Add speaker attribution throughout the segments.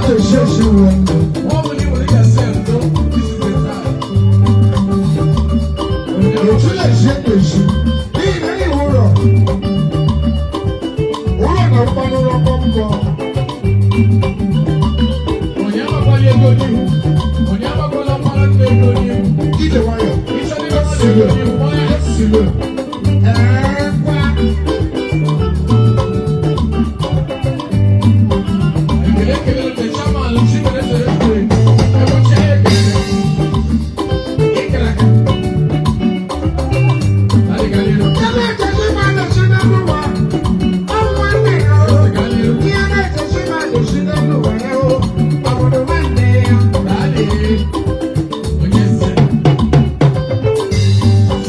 Speaker 1: Na-eche echi nwe.
Speaker 2: Ọ bụ na ị nwere ike ndo, this is the time.
Speaker 1: Etu na-eche echi. N'ihi na enyi ụlọ. Ụlọ na mkpanụ rọkọ mbọ.
Speaker 2: Onye agbakwala ego n'ihu. Onye agbakwala mmanụ ndị ego n'ihu.
Speaker 1: Ije nwayọ.
Speaker 2: Ịchọ ndị mmadụ ego n'ihu, kpọọ ya.
Speaker 1: Siwe. Ee, kwa.
Speaker 2: Ekele ekele the chairman Chimereze Ekwe. Ebochi anyị ekele. Ịkara aka. Adị gaa n'ihu.
Speaker 1: Ihe na-echechi ma na-echi n'elu ụwa. Ọ bụ nwanne ya o.
Speaker 2: Gaa n'ihu.
Speaker 1: Ihe na-echechi ma na-echi n'elu ụwa ya o. Ọ bụrụ nwanne ya.
Speaker 2: Daalị. Onye eze.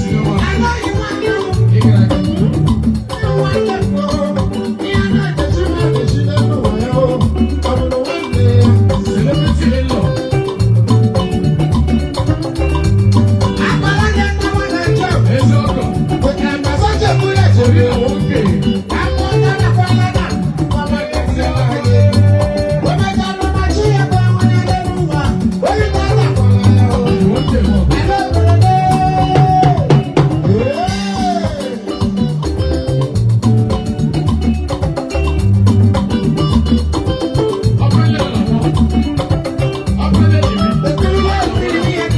Speaker 2: Sinoma.
Speaker 1: Anaghị nwanne o.
Speaker 2: Ịkara aka.
Speaker 1: Nwanne m o. Ihe na-echechi ma na-echi n'elu ụwa ya o. Ọ bụrụ nwanne ya.
Speaker 2: Celebrity in-law.
Speaker 1: Agbala gị nwa na-eche.
Speaker 2: Eze ọgọ. Obi na nwoke. Nwoke ma ọ bụ. Ọkụnye nọ n'ọgbọ. Ọkụnye na-ebi.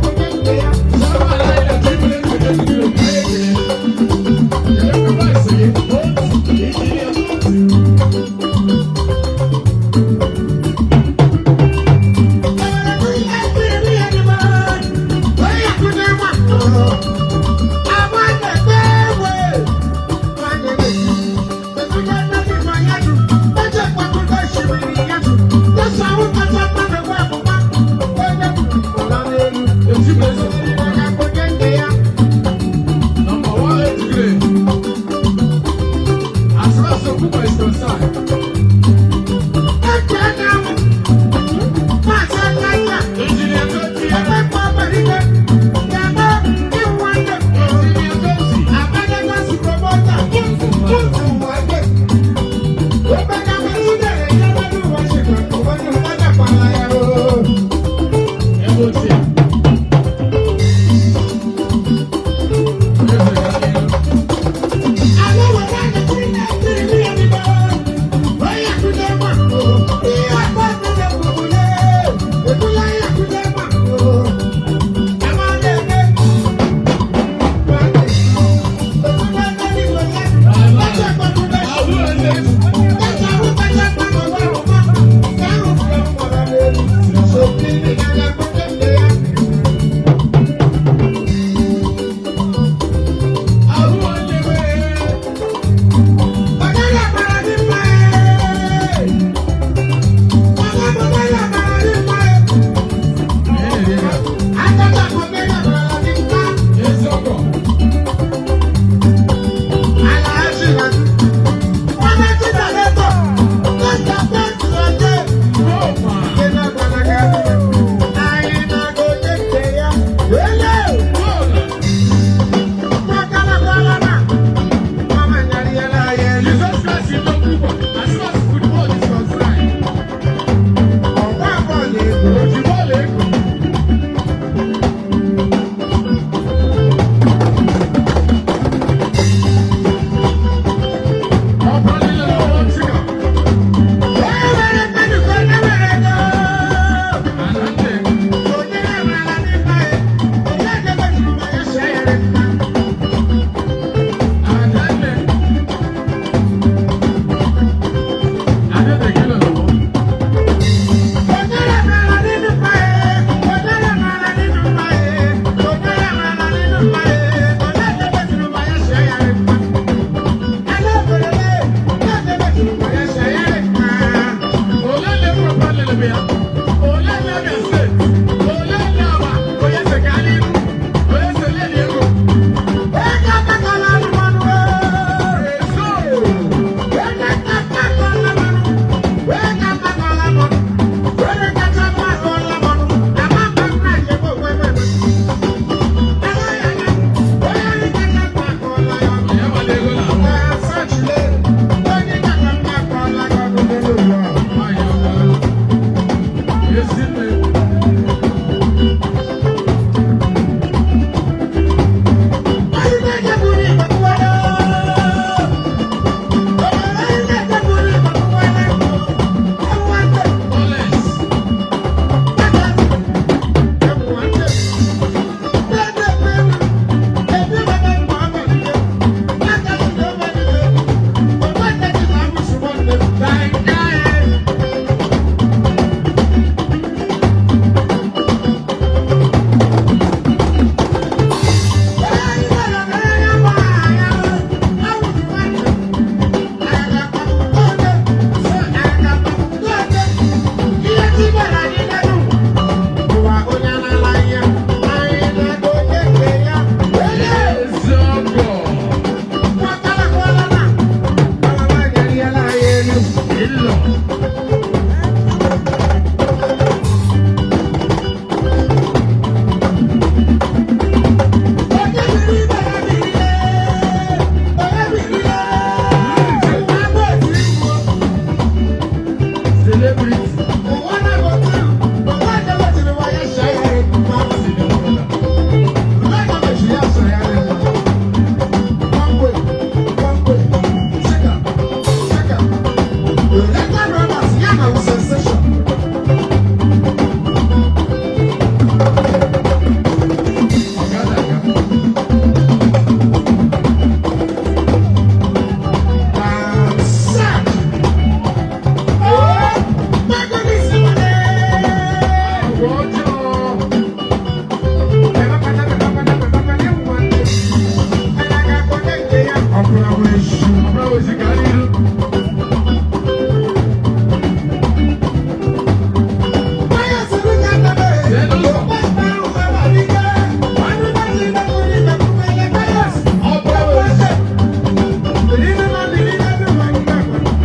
Speaker 2: Chairman anyị na Chimereze Ekwe. Anyị ekele. Kedu vice gị? Otu. Injinia otu.
Speaker 1: Onye biri ibe ya biri ya, onye biri ya, agba eti mgbu.
Speaker 2: Celebrity.
Speaker 1: Ụwa na-agbata, ụwa na-agbata ụwa ya shayarị mma. Ụwa na-agbata ya shayarị mma. One way, one way, shake up, shake up. United Brothers, ya na wụ sensation.
Speaker 2: Ọ̀gá na-aga.
Speaker 1: Sack. Oh, my goodness, money.
Speaker 2: Agwa ọjọọ. Ọbụla wezi gaa n'ihu.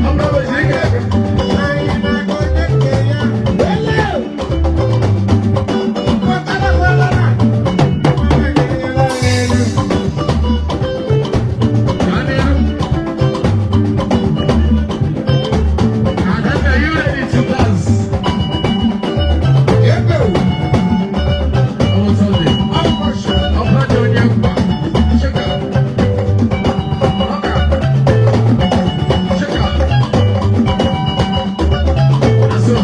Speaker 2: Ọbụla wezi ike. Gaa n'ihu. Adanna, you ready to dance? Ọwọ́ Sunday. Ọbụla dị onye mkpa. Shake up. Ọka. Shake up. Azụ.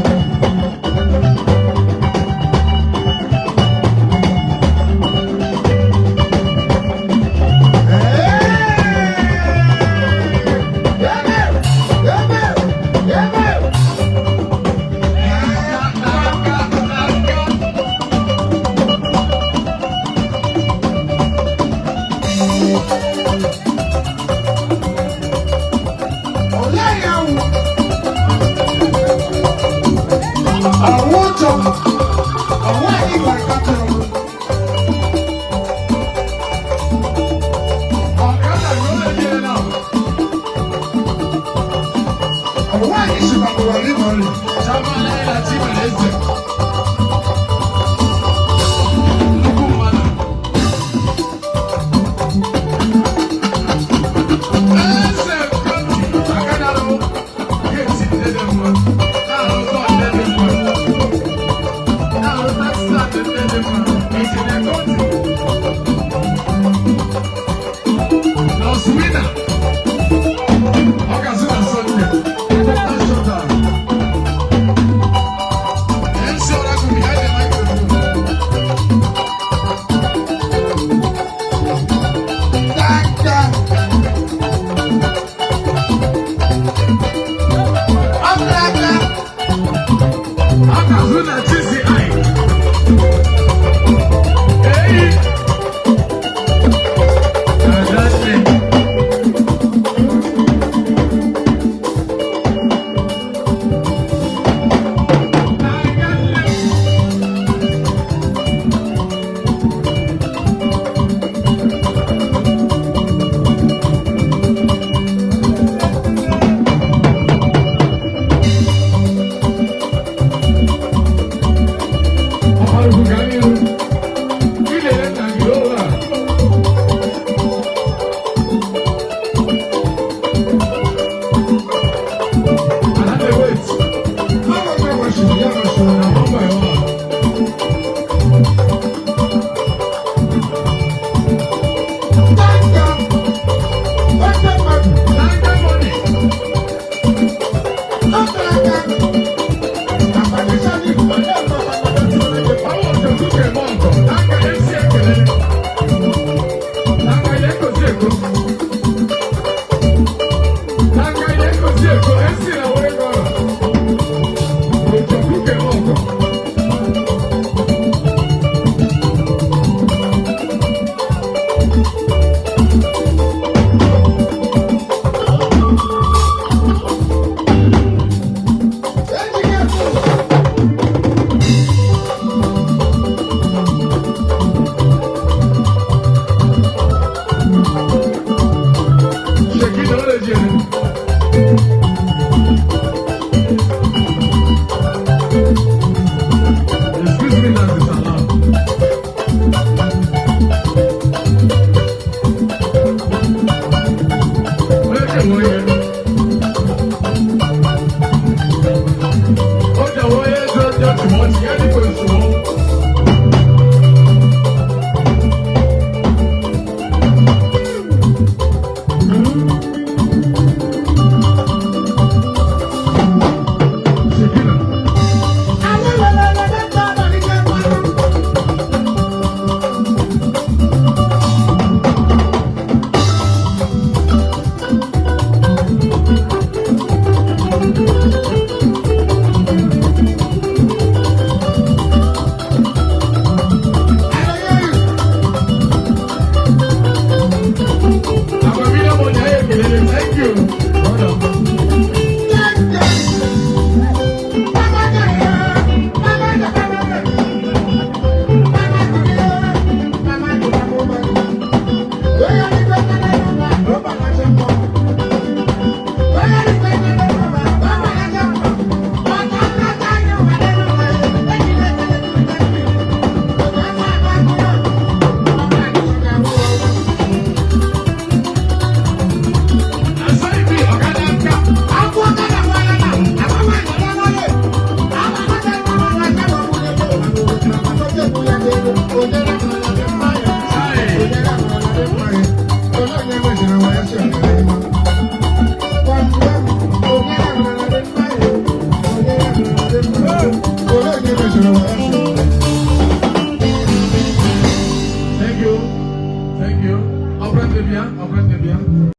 Speaker 2: Aka, aka. Ọ̀gá na yóò lè náà. Chama Laila Chimeleze. Nnukwu mmadụ. Eze Koti, aka na-arụ geeti ndị dị mma, na-arụ ụzọ ndị dị mma, na-arụ taxi stand ndị dị mma, Injinia Koti. Nọọsụ Wina, ọ ga-azụ na Sọnde, Total shutdown. MC Oracle behind the microphone. Akazu na TCI. Hey! Adanne. Adanne. Ọmarụkwu gaa n'ihu. Ị na-ele nna gị ụlọ a. Adanne, wait. Na one by one. Tanga money.